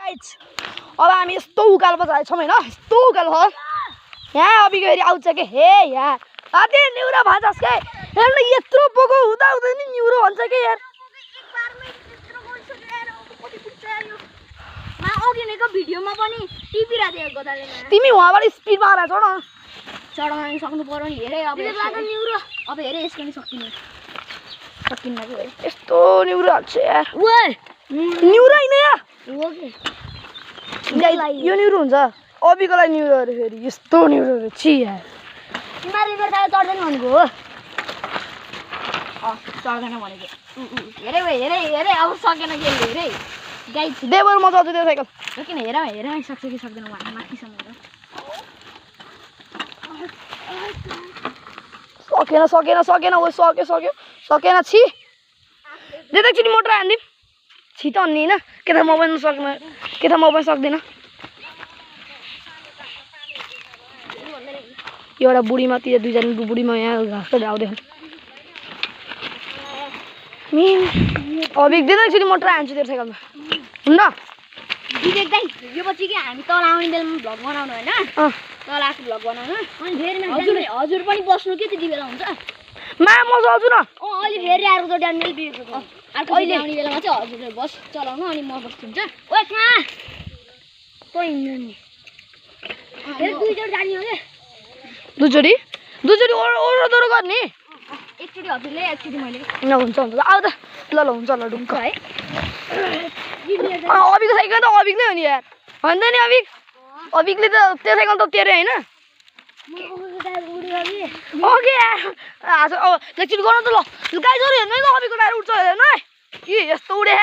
Guys अब हामी यस्तो उकालो बजाएको छौँ हैन यस्तो उकालो हो यहाँ अबि फेरि आउँछ के हे यार साथी न्युरो भाजस के हेर्नु यत्रो पोको हुँदा हुँदै नि न्युरो भन्छ के यार भिडियोमा पनि टिपिरा दिएको गोदाले तिमी वहाँबाट स्पिडमा आएर चढ चढाउन सक्नु पर्यो नि हेरे अब न्युरो अब हेरे यसको नि सकिन्न के यस्तो न्युरो हाल्छ यार ओए न्युरो हैन यार हो के यो न्युरो हुन्छ अबिको लागि न्युरो अरे फेरि यस्तो न्युरो रे छि यार तिमीले गर्दा चढ्दैन भनेको हो चढ्दैन भनेको हेरे हेरे हेरे अब सकेन के हेरे गाइस देवर म चल्छु त्यो साइकल किन हेर सक्छ कि सक्दैन भने माथिसम्म सकेन ओ सकेन छि एकचोटि मोटर हान्दिम छि त अन्नी हैन के त म पनि सक्दिन एउटा बुढीमा तिर दुईजना बुढीमा यहाँ घाँस काटेर आउँदै अभिक दिँदा एकचोटि मोटर हान्छु तेरो साइकलमा हुन्न विवेक दाइ यो पछि कि हामी तल आउने बेलामा भ्लग बनाउनु हैन तल आएको भ्लग बनाउनु अनि फेरि हजुर पनि बस्नु के त्यति बेला हुन्छ मा म चल्छु न अहिले फेरि अर्को त ड्यान्डेल बिरेको अर्को अहिले आउने बेलामा चाहिँ हजुरले बस चलाउनु अनि म बस्छु हुन्छ ओए कहाँ कोही हिँड्नु नि फेरि दुईचोटि जाने हो के दुईचोटि ओरो दोरो गर्ने एकचोटि हजुरले एकचोटि मैले ल हुन्छ आऊ त ल हुन्छ ल ढुक्क है अभिकको साइकल त अभिक नै हो नि यार होइन नि अभिकले त त्यो साइकल त तेरो होइन ओके यार एकचोटि गर्नु त ल गाइजहरू हेर्नु है त अभिकको टायर उठ्छ हेर्नु है कि यस्तो उडे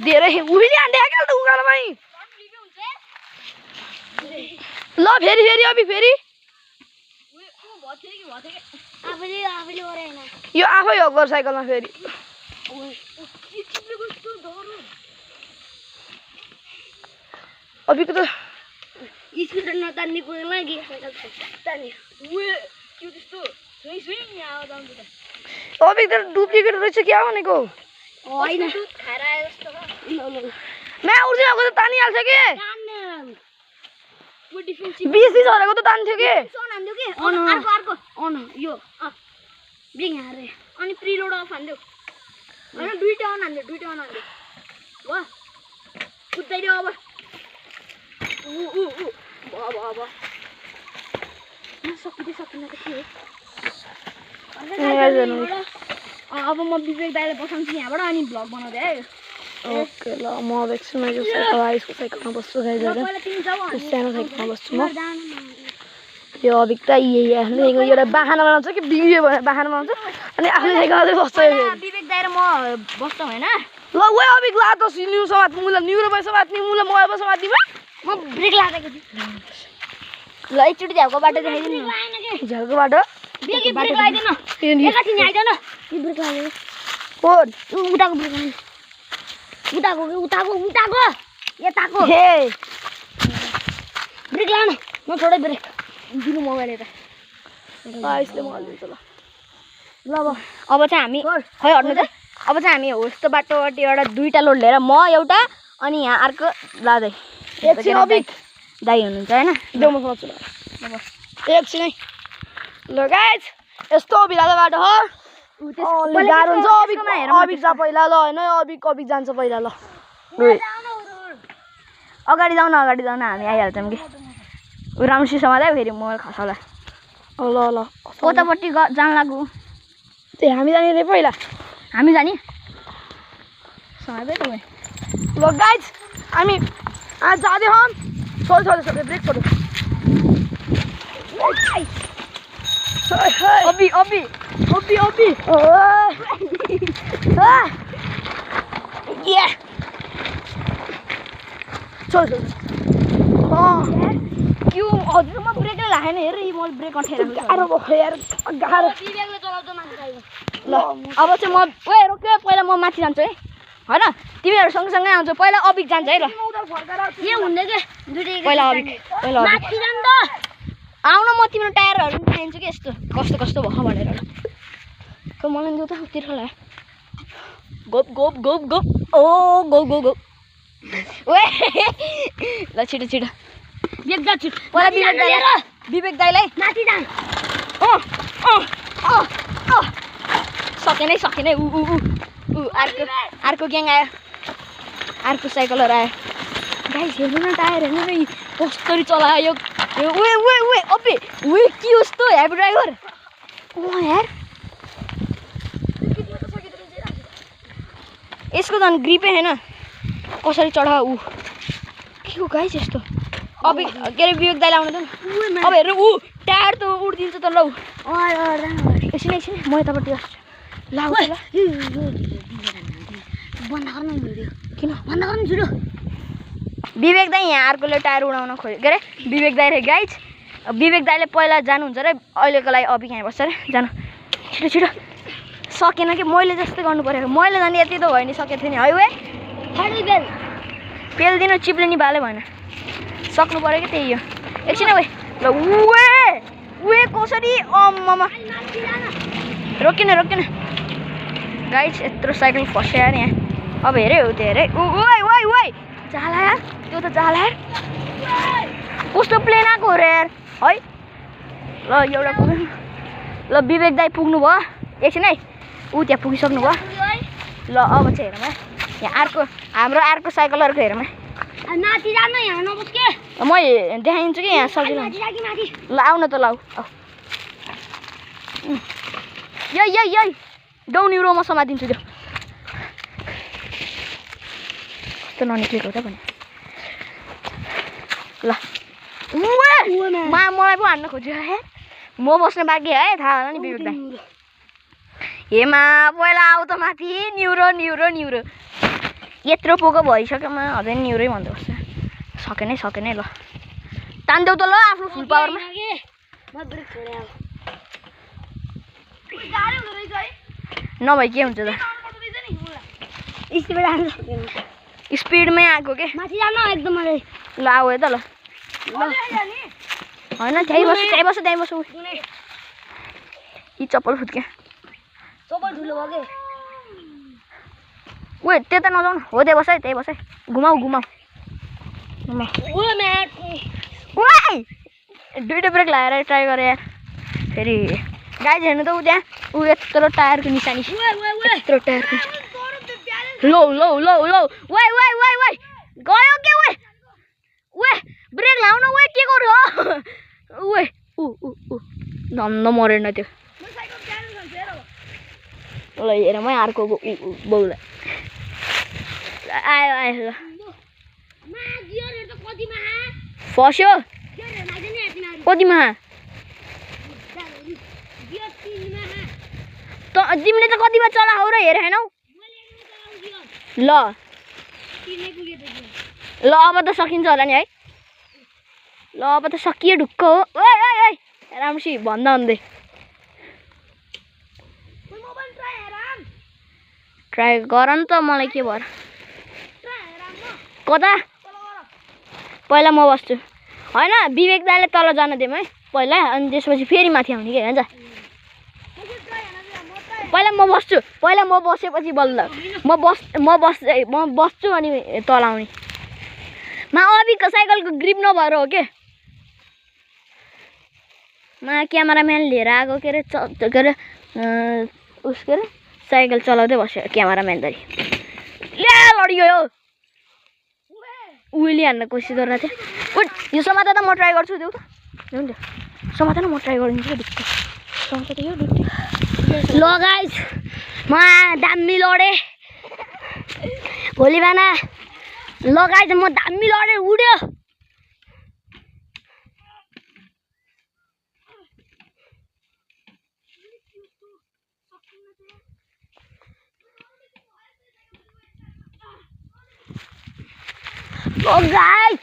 धेरै उहिले हान्दै क्या त उकालोमै ल फेरि अभिक फेरि यो आफै हो गोर साइकलमा फेरि अभिको त स्कुटर नतान्नेको लागि अभिक त डुप्लिकेट रहेछ क्या भनेको होइन म्या उर्जिन आएको त तानिहाल्छ के 20 हरेको त तान्थ्यो के अर्को यो ब्रेक हारे अनि प्रिलोड अफ हान्दियो होइन दुईटा अन हान्दियो वा कुद्दै अब सकिँदैन त के अब म विवेक दाइले बसाउँछु यहाँबाट अनि भ्लग बनाउँदै है ओके ल म एकछिनमा यो साइकल आइसको साइकलमा बस्छु गाइजहरू सानो साइकलमा बस्छु म यो अभिक त एउटा बाहना बनाउँछ कि बिग्रियो भने बाहना बनाउँछ अनि आफ्नो साइकलमा चाहिँ बस्छ विवेक दाइ र म बस्छौँ होइन ल वे अभिक ला त न्यु समात मुला न्युरो पैसा समात्ने मुला मोबाइल पैसा समात्ने म ब्रेक लादेको थिएँ ल एकचोटि झ्याउको बाटो देखाइदिनु झ्याउको बाटो ब्रेक लगाइदिनु एकैछिन आइदेऊ न ब्रेक लगाइदिनु कोन उताको ब्रेक उताको यताको हे ब्रेक लानु म छोडै ब्रेक दिनु मोबाइल यता यसले म हाल्दिन्छु ल अब चाहिँ हामी खै हट्नु त अब चाहिँ हामी होस् बाटोबाट एउटा दुईटा लोड लिएर म एउटा अनि यहाँ अर्को लाँदै एकछिन अभिक दाइ हुनुहुन्छ होइन देऊ म सोच्छु ल एकछिन है ल गाइज यस्तो बिरालो बाटो हो गाह्रो हुन्छ अभिक जा पहिला ल होइन अभिक जान्छ पहिला ल अगाडि जाउँ न हामी आइहाल्छौँ कि राम्रोसित समाधायो फेरि म खसाला ल कोतापट्टि जान लाग्यो ए हामी जाने रे पहिला हामी जाने समय पो तपाईँ ल गाइज हामी आज जाँदै हौँ छोड ब्रेक छोड अबी छोड क्यों हजुर म ब्रेकले लागेन हेर म ब्रेक अठाइरहेको गाह्रो ल अब चाहिँ म ओए रोक्यो पहिला म माथि जान्छु है होइन तिमीहरू सँगसँगै आउँछ पहिला अभिक जान्छ है ल के हुँदै के पहिला अभिक माथि जान त आउन म तिम्रो टायरहरू पनि खाइदिन्छु कि यस्तो कस्तो भयो भनेर ल मलाई देऊ त तिर्खला गोप गोप गोप गोप ओ गोप गोप गोप ओए ल छिटो छिटो एकदा छिटो पहिला विवेक दाइलाई माथि जान सकेन ऊ अर्को ग्याङ आयो अर्को साइकलहरू आयो गाइस हेर्नु न टायर हेर्नु न कसरी चलायो ओए अबे ओए के यस्तो हेभी ड्राइभर यार यसको झन् ग्रिपै छैन कसरी चढा ऊ के हो गाइस यस्तो अब के अरे विवेक दाइले आउनु त अब हेर्नु ऊ टायर त उड्दिन्छ त ल एकछिन म यतापट्टि आउँछु ल बन्द गर्न भिडियो किन बन्द गर्न छिटो विवेक दाइ यहाँ अर्कोले टायर उडाउन खोज्यो के अरे विवेक दाइ रे गाइज विवेक दाइले पहिला जानुहुन्छ अरे अहिलेको लागि अबि यहाँ बस्छ अरे जानु छिटो सकेन कि मैले जस्तै गर्नु पऱ्यो मैले झन् यति त भयो नि सकेको थिएँ नि है वे पेल्दिनँ चिप्लिने बाले भएन सक्नु पऱ्यो कि त्यही हो एकछिन वे ल वे कसरी अम्ममा रोकिन गाइज यत्रो साइकल फस्यो नि यहाँ अब हेरे हो त्यो हेरे ओइ जाला यार त्यो त जाला यार कस्तो प्लेन आएको हो र यार है ल एउटा पुग्नु ल विवेक दाइ पुग्नु भयो एकछिन है ऊ त्यहाँ पुगिसक्नु भयो ल अब चाहिँ हेरौँ है यहाँ हाम्रो अर्को साइकलहरूको हेरौँ है माथि जान यहाँ नबस के म देखाइदिन्छु कि यहाँ सजिलो ल आउन त ल यही डाउन युरो म समातिदिन्छु त्यो कस्तो ननिक्लेको त भने ल मलाई पो हान्न खोज्यो है म बस्ने बाँकी है थाहा होला नि विवेक दाइ हेमा पहिला आऊ त माथि न्युरो यत्रो पोको भइसक्यो म अझै न्युरै भन्दै बस्छ सकेन है ल तान्देऊ त ल आफ्नो फुल पावरमा नभए के हुन्छ त स्पिडमै आएको के माथि जान एकदम ल आऊ है त ल होइन त्यहीँ बस यी चप्पल फुत्के चप्पल ठुलो भयो के ओए त्यता नजाउनु हो त्यही बस है घुमाऊ दुइटा ब्रेक लगाएर ट्राई गरेँ यार फेरि गाइज हेर्नु त ऊ त्यहाँ ऊ यत्रो टायरको निशानी यत्रो टायरको लो गयो के ब्रेक लाउन के गर्नु धन्न मरेन त्यो ल हेर म अर्को बाउलाई आयो ल फस्यो कतिमा तिमीले त कतिमा चलाऊ र हेर हेनौ ल अब त सकिन्छ होला नि है ल अब त सकियो ढुक्क हो ओइ राम्रोसी भन्दा भन्दै ट्राई गर नि त मलाई के भएर कता पहिला म बस्छु होइन विवेक दाइले तल जान दिउँ है पहिला अनि त्यसपछि फेरि माथि आउने के हुन्छ पहिला म बसेपछि बल्ल म बस्छु अनि तल आउने अबिको साइकलको ग्रिप नभएर हो के क्यामेराम्यान लिएर आएको के अरे उसको अरे साइकल चलाउँदै बस्यो क्यामेराम्यानधरि लडियो उहिले हान्न कोसिस गरिरहेको थियो यो समाता त म ट्राई गर्छु देऊ त समाता न म ट्राई गरिदिन्छु ढुक्क समाता त यो ढुक्क ल गाइस म दामी लडेँ भोलि बिहान ल गाइस म दामी लडेँ उड्यो Oh guys!